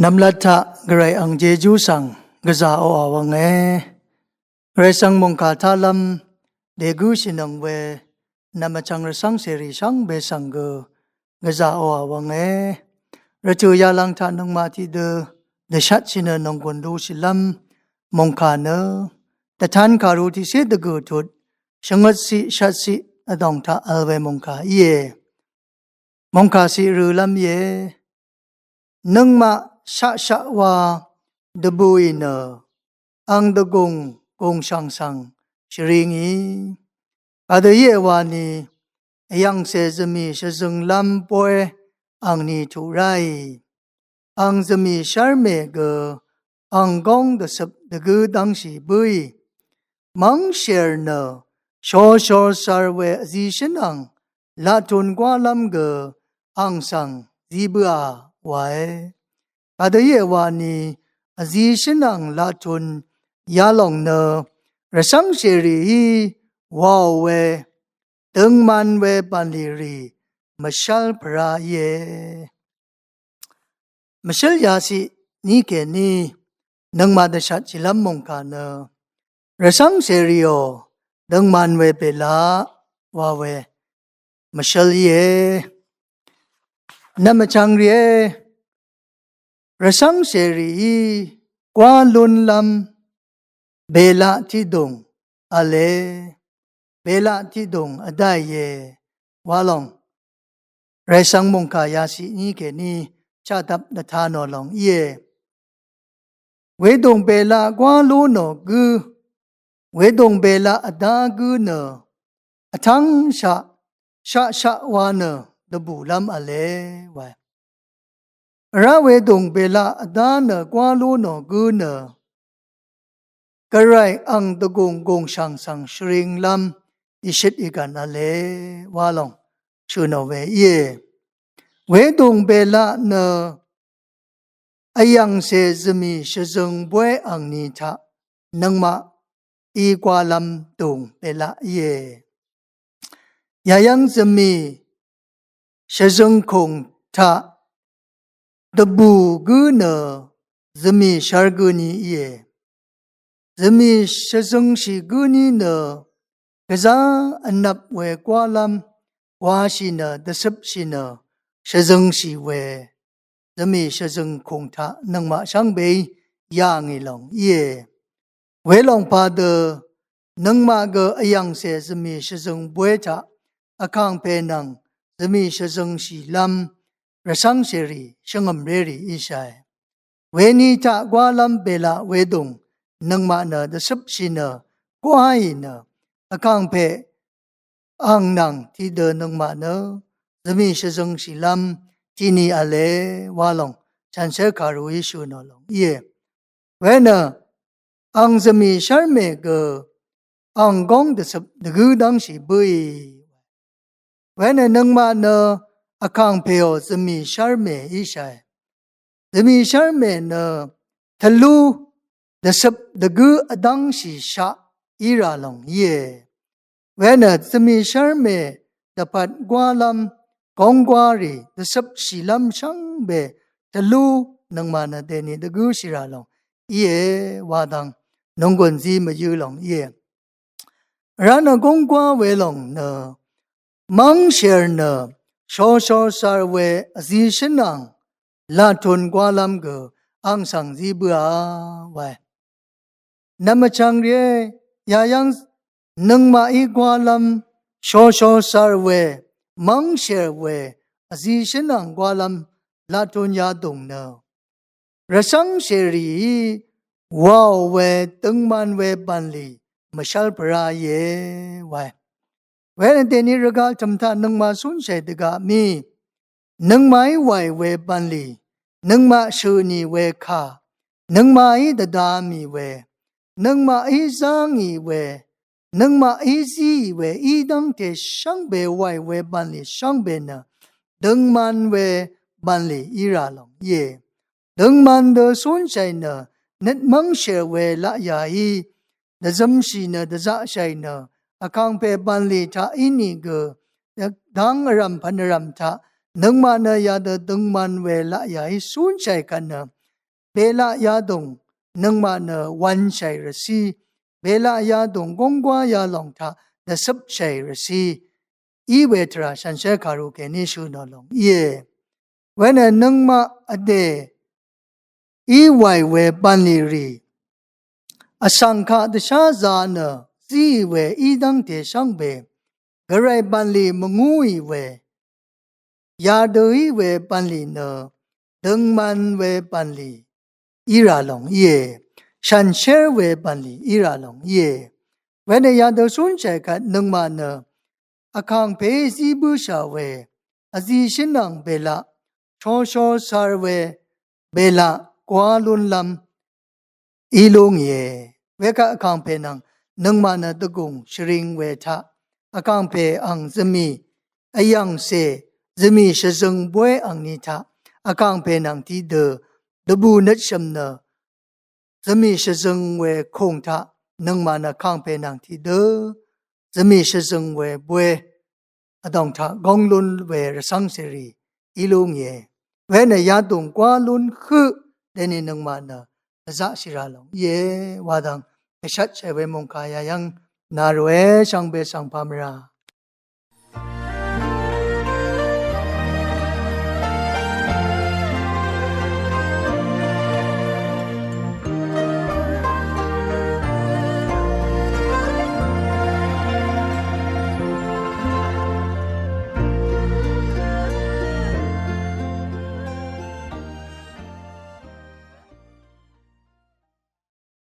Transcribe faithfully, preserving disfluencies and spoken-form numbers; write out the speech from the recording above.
Nvmlat taq Gvray ang Jejú svng gvzà oqà wvnge. Gvray svng mòngkà taqlv́m dègǿshìnøng we nvmvchvng rvcv́ng cèrì shvngbe svng gø gvzà oqà wvnge. Rvtø̀ yalvng taq nøngmaq tiqdø dvshatshìnø nònggùn lushìlv́m mòngkà nø dvtan kàru tiqcé dvgø̀ tut shvngøt ciq shvt ciq vdòng taq vl we mòngkà íe. Mòngkà ciq rølv́m íe. Nøngmaq shaqshaq wa dvbùì nø ang dvgùng gùngshv̀ng svng shvri ngì. Kadø íe wani vyv̀ngcè zvmì shvzønglv́m bóy angni tuq ráì. Ang zvmì shv́rmè gø ang góng dvcøp dvgǿ dv́ngshì bǿì. Mv́ngshèr nø shorshor sar we vzi shǿnvng laqtun gwálv́m gø ang svng zí bǿà wae. Kadø íe wani vzi shǿnvng laqtun yalòng nø rvcv́ng cèrìí waò we døngman we bv̀nlì rì mvshv́l pvrá íe. Mvshǿl yaciq ní kèní nøngmaq dvshatshìlv́m mòngkà nø rvcv́ng cèrìò døngman we bèlaq wa we mvshǿl íe. Nvmvchvng rìé, rvcv́ng cèrìí gwá lúnlv́m bèlaq tiqdùng v̄le, bèlaq tiqdùng vdáìe walòng. Rvcv́ng mòngkà yaciq ní kèní chaqdvp dvta nò lòng íe. Wedùng bèlaq gwá lú nò gǿ, wedùng bèlaq vdá gǿ nø vtv́ngshaq shaqshaq wa nø dvbùlv́m v̄le wae. Vrá wedùng bèlaq vdá nø gwá lú nò gǿ nø Gvray ang dvgùng gùngshv̀ng svng shvringlv́m ìshøt ìgv̀n v̄le walòng shø̀ nò we íe. Wedùng bèlaq nø vyv̀ngcè zvmì shvzøng bóy angni taq nøngmaq í gwálv́m dùng bèlaq íe. Yayv́ng zvmì shvzøngkùng taq dvbù gǿ nø zvmì shvr gǿ ní íe. Zvmì shvzøngshì gǿ ní nø gvzá vnvp we gwálv́m gwashì nø dvcøpshì nø shvzøngshì we zvmì shvzøngkùng taq nøngmaq shvngbeí yà ngì lòng íe. Welòng padø nøngmaq gø vyv̀ngcè zvmì shvzøng bóy taq vkàngpè nvng zvmì shvzøngshìlv́m rvcv́ng cèrì shvngø̀mrérì íshàe. Weni taq gwálv́m bèlaq wedùng nøngmaq nø dvcøpshì nø gwáì nø vkàngpè ang nvng tiqdø nøngmaq nø zvmì shvzøngshìlv́m tiqni v̄le walòng shànshér kàruí shø̀ nò lòng íe. Wenø ang zvmì shv́rmè gø ang góng dvcøp dvgǿ dv́ngshì bǿì. Wenø nøngmaq nø vkàngpèò zvmì shv́rmè íshàe. Zvmì shv́rmè nø tvlú dvcøp dvgǿ vdv́ngshì shaq í rà lòng íe. Wenø zvmì shv́rmè dvpvt gwálv́m gónggwárì dvcøpshìlv́m shvngbe tvlú nøngmaq nø dèni dvgǿshì rà lòng íe wa dang nònggùn zí mvyǿ lòng íe. Vrá nø gónggwá welòng nø mv́ngshèr nø shorshor sar we vzi shǿnvng laqtun gwálv́m gø ang svng zí bǿà wae. Nvmvchvng rìé, yayv́ng nøngmaqí gwálv́m shorshor sar we mv́ngshèr we vzi shǿnvng gwálv́m laqtun yadùng nø rvcv́ng cèrìí waò we døngman we bv̀nlì mvshv́l pvrá íe wae. Wenø dèni rvgaq tø̀m taq nøngmaq cúnshàì dvgaq mí nøngmaqí wàì we bv̀nlì, nøngmaq shø̀ nì we kà, nøngmaqí dvda mì we, nøngmaqí zá ngì we, nøngmaqí zíì we í dv́ngte shvngbe wàì we bv̀nlì shvngbe nø døngman we bv̀nlì í rà lòng íe. Døngman dø cúnshàì nø nøt mv́ngshèr we laqyàí dvzømshì nø dvzaqshàì nø vkàngpè bv̀nlì taq ínìgø dang vrv̀m pvn vrv̀m taq nøngmaq nø yadø døngman we laqyàí cúnshàì kvt nø Belaq yadùng nøngmaq nø wv̄nshàì rvcí. Belaq yadùng gónggwá yalòng taq dvcøpshàì rvcí. Í we tvrà shànshér kàru kèní shø̀ nò lòng íe. Wenø nøngmaq vdè í wàì we bv̀nlì rì vsvng kaq dvsházā nø zíì we í dv́ngte shvngbe gvray bv̀nlì mvngúì we yadø í we bv̀nlì nø døngman we bv̀nlì í rà lòng íe. Shànshér we bv̀nlì í rà lòng íe. Wenø yadø cúnshàì kvt nøngmaq nø vkàngpèí zí bǿshà we vzi shǿnvng belaq shosho sar we belaq gwá lúnlv́m í lú ngìe. Wekvt vkàngpè nvng nøngmaq nø dvgùng shvring we taq vkàngpè ang zvmì vyv̀ngcè zvmì shvzøng bóy angni taq vkàngpè nvng tiqdø dvbù nøtshø̀m nø zvmì shvzøng we kùng taq nøngmaq nø vkàngpè nvng tiqdø zvmì shvzøng we bóy vdòng taq góng lún we rvcv́ng cèrì í lú ngìe. Wenø yadùng gwá lún høq deni nøngmaq nø dvzaqshì rà lòng íe. Wadvng èshvtshàì we mòngkà yayv́ng nà ròe. Shvngbe svng pà mvrà